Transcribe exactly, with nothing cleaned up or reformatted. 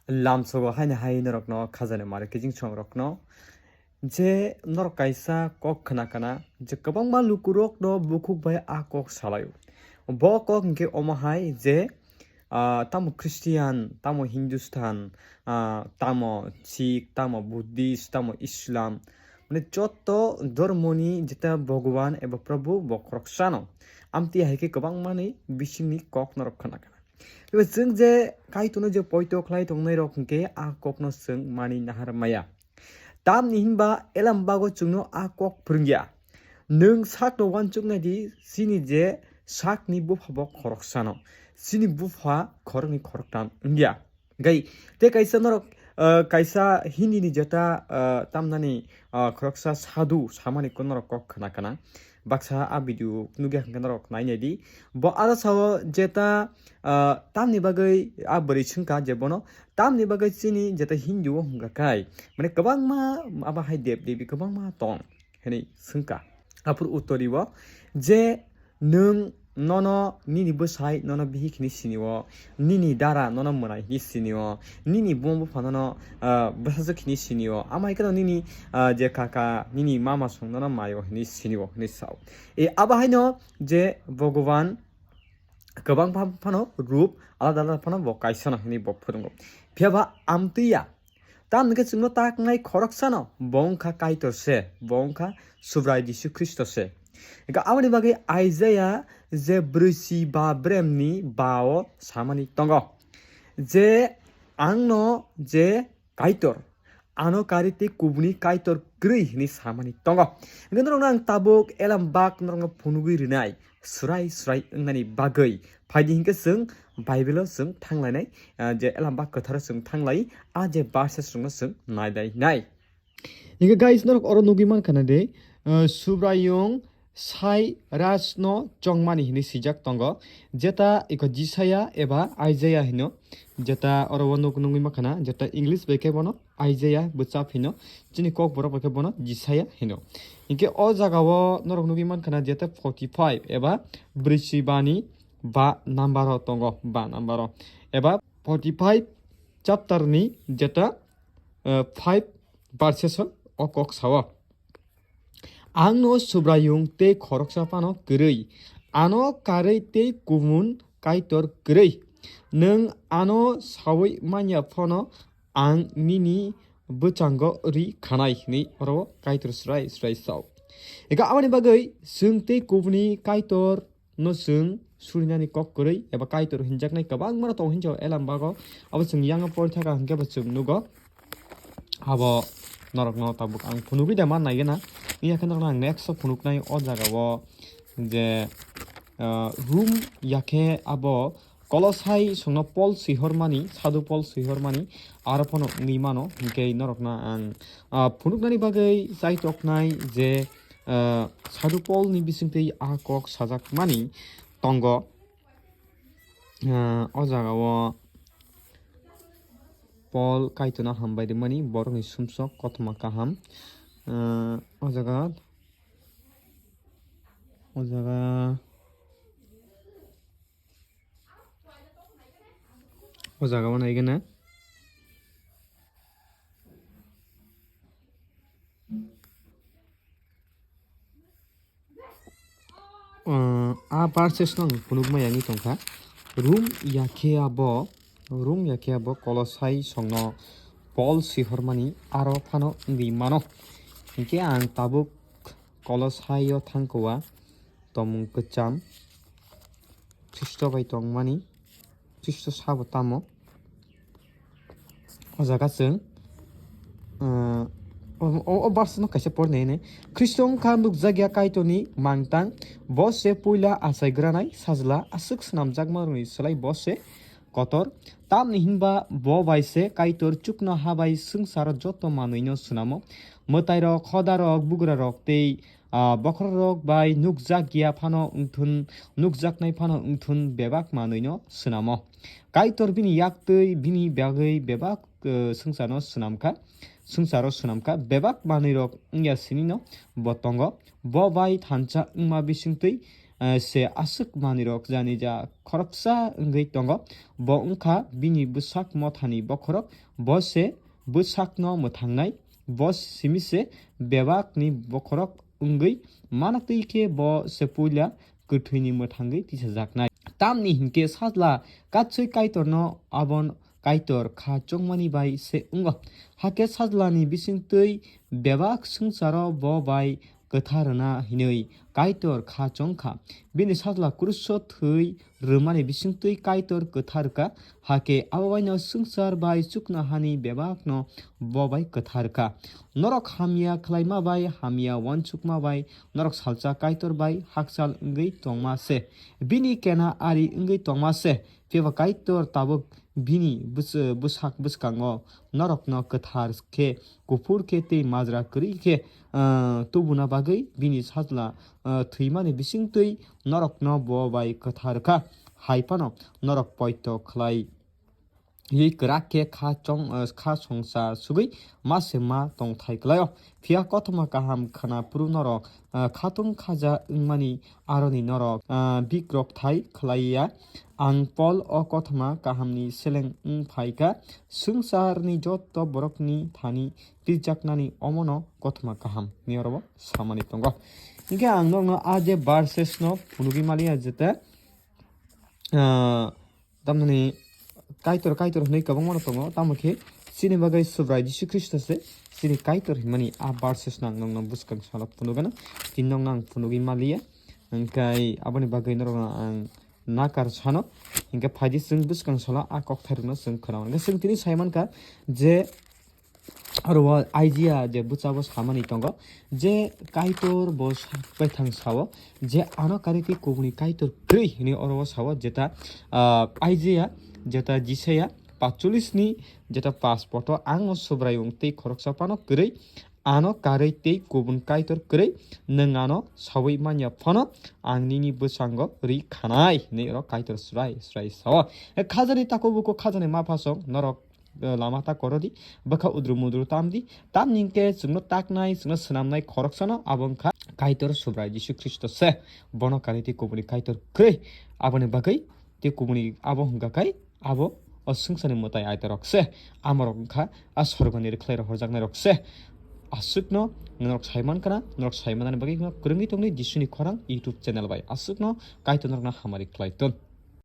Lamsogo haino hai norokno khajani mari kijing songrokno je norok kaisa kok khna kana je kwbangma lukurokno bukhuk bai a kok salaio. Bo kok hinkhe omo hai je, ah, tamo Christian, tamo Hindustan, ah, tamo Sikh, tamo Buddhist, tamo Islam, mane joto dhormoni jeta Bhagwan eba Prabhu bo khoroksano. Amtwi hai khe kwbangmani bisingni kok norok khna kana. Tei chwng je Kaitorno je poito khlai tongnai rok hinkhe a kokno chwng mani nahar maya. Tamni hinba Elam bago chwngno a kok phwrwngya. Nwng sakno uansuk nai di, chini je sakni bupha bo khoroksano. Chini bupha khoroknwi khoroktam wngya. Gai, tei kaisa norok, ah, kaisa Hindi ni jeta, ah, tamnani, ah, khoroksa sadhu samani ko norok kok khna kana. Baksa a video nugya hwnkhe norok nai nai di. Bo aro sao jeta, ah, tamni bagwi a bwrwi swngkha je bono, tamni bagwi chini jeta Hindu o hwnkha kai. Mane kwbangma abo hai dev devi kwbangma tong hinwi swngkha. Aphuru uttori bo je nwng nono nini bwsai nono bihik hinwi sinio, nini dara nono mwnai hinwi sinio, nini buma bupha nono, ah, bwsajwk hinwi sinio, amai kheno nini, ah, je kaka, nini mama song nono mayo hinwi sinio hinwi sao. E abo haino je Bhagwan kwbang pha-, phano rup alada alada phano bo kaisano hinwi bo phwrwngo. Phiya ba amtwi ya. Tamni khe chwngno taknai khoroksano bo wngkha Kaitor se, bo wngkha Subrai Jisu Khristo se. Hwnkhe aboni bagwi Isaiah je brwichi ba bremni ba o samani tongo je, "Angno je Kaitor, ano karwi tei kubuni Kaitor kwrwi," hinwi samani tongo. Hwnkhe norokno ang tabuk Elam bak norokno phunugwi rwnai, swrai swrai wngnani bagwi. Phaidi hinkhe chwng Bible-o chwng thanglainai, ah, je Elam bak kwtharo chwng thanglai, a je verses rokno chwng nailainai. Hinkhe guys, norok oro nugwi mankha na de, ah, Subraiyung Sairasno chongmani hinwi swijak tongo, jeta iko Jisaya eba Isaiah hino, jeta oro o nuk-, nugwi mankha na, jeta English bai khe bono Isaiah bwchap hino, chini kokborok bai khe bono Jisaya hino. Hinkhe o jagao norok nugwi mankha na jeta forty five eba brwichi bani ba number o tongo, ba number o. Eba forty five chapter ni jeta, eh, five verses o o kok sao. Angno Subraiyung tei khoroksa phano kwrwi, ano karwi tei kubun Kaitor kwrwi. Nwng ano saui manya phano ang nini bwchango ri khanai hinwi oro Kaitor swrai swrai sao. Eka aboni bagwi chwng tei kubuni Kaitor no chwng surinani kok kwrwi eba Kaitor hinjaknai kwbangma tong hinjo Elam bago. Abo chwng yango pori thaka hinkhe bo chwng nugo. Abo norokno tabuk ang phunugwi da man naigena. Iya khe norokno ang next o phunuknai o jagao je, ah, Rum yakhe abo Kolosai songno Pol swihormani, Sadhu Pol swihormani, aro phano wngwi mano, hinkhe norokno ang, ah, phunuknani bagwi chaitoknai je, ah, Sadhu Polni bisingtwi a kok sajakmani tongo. Ah, o jagao Pol Kaitorno hambai rwmani borokni sumsok kothoma kaham. Ah, o jaga, o jaga, o jagao naigena. Ah, a verses no ang phunukma yangwi tongkha. Rum yakhe abo, Rum yakhe abo Kolosai songno Pol swihormani aro phano wngwi mano. Hinkhe ang tabuk Kolosai o thangkha, tomung kwcham Khristo bai tongmani. Khristo sabo tamo? O jaga chwng, ah, o, o, o verse no kaisa pornai hinwi. Khristo wngkha nukjakya Kaitorni mangtang, bo se puila achaigranai sajla aswk swnamjakmarokni slai bo se kotor. Tamni hinba bo bai se Kaitor chuknoha bai swngcharo joto manwino swnamo. Mwtairok, khodarok, bugrarok tei ah, bokhorok bai nukjak ya phano wngthun, nukjaknai phano wngthun, bebak manwino swnamo. Kaitor bini yaktwi bini bagwi bebak, eh, swngcharno swnamkha, swngcharo swnamkha, bebak manwirok wngya sinino bo tongo. Bo bai thansa wngma bisingtwi eh, se aswk manwirok jani ja khoroksa wngwi tongo. Bo wngkha bini bwsak mothani bokhorok, bo se bwsakno mwthangnai, bo simi se bebakni bokhorok wngwi manaktwi khe bo se puila kwthwini mwthangwi tisajaknai. Tamni hinkhe sajla katswi Kaitorno abon Kaitor kha chongmani bai se wngo. Hakhe sajlani bisingtwi bebak swngcharo bo bai kwthar rwna hinwi Kaitor kha chongkha. Bini sajla kruso thwi rwmani bisingtwi Kaitor kwthar kha. Hakhe abo baino swngchar bai chuknohani bebakno bo bai kwthar kha. Norok hamya khlaima bai, hamya uansukma bai, norok salsa Kaitor bai hakchal wngwi tongma se. Bini kena ari wngwi tongma se. Phiya ba Kaitor tabuk bini bwsw-, bwsak bwskango norokno kwthar khe, kuphur khe tei majra kwrwi khe, ah, tubuna bagwi bini sajla, ah, thwimani bisingtwi norokno bo bai kwthar kha. Hai phano norok poito khlai ui kwrak khe kha chong, ah, kha songsa sugwi ma se ma tongthai klai-o. Phiya kothoma kaham khwna phuru norok, ah, khatung khaja wngmani aroni norok, ah, bikrok thai khlai ya. Ang Pol o kothoma kahamni seleng wng phai kha, swngcharni joto borokni thani pirjaknani omono kothoma kaham ni oro bo samani tongo. Hinkhe ang nokno a je verses no phunugwi maliya jeta, ah, tamni Kaitor, Kaitor hwnwi kwbangma no tongo, tamo khe chini bagwi Subrai Jisu Khristo se chini Kaitor hwnmani a verses no ang nokno bwskang salo phunugano, tini nokno ang phunugwi maliya. Hinkhe aboni bagwi norokno ang nakar sano. Hinkhe phaidi chwng bwskang salo a kokthairokno chwng khwnao. Hinkhe chwng tini sai mankha je oro o Isaiah je bwchabo samani tongo je Kaitor bo sa-, baithang sao je ano karwi tei kubuni Kaitor kwrwi hinwi oro o sao jeta, ah, Isaiah jeta Jisaya pachulis ni jeta pas poto ang no Subraiyung tei khoroksa phano kwrwi ano karwi tei kubun Kaitor kwrwi nwng ano saui manya phano ang nini bwskango ri khanai hinwi oro Kaitor srai srai sao. Khajani takhuk bukhuk khajani maphasong norok eh, lama ta koro di, bwkha udru mudru tam di, tamni hinkhe chwngno taknai, chwngno swnamnai khoroksano abo wngkha Kaitor Subrai Jisu Khristo se. Bono karwi tei kubuni Kaitor kwrwi, aboni bagwi tei kubuni abo hwnkha khai abo o swngcharni mwtai aitorok se, amorok wngkha a sorgoni rwkhlai rohorjaknairok se. Aswkno norok sai mankha na, norok sai manani bagwi no kwrwngwi tongni Jisuni khorang YouTube channel bai. Aswkno Kaitor norokno hamari khlai ton.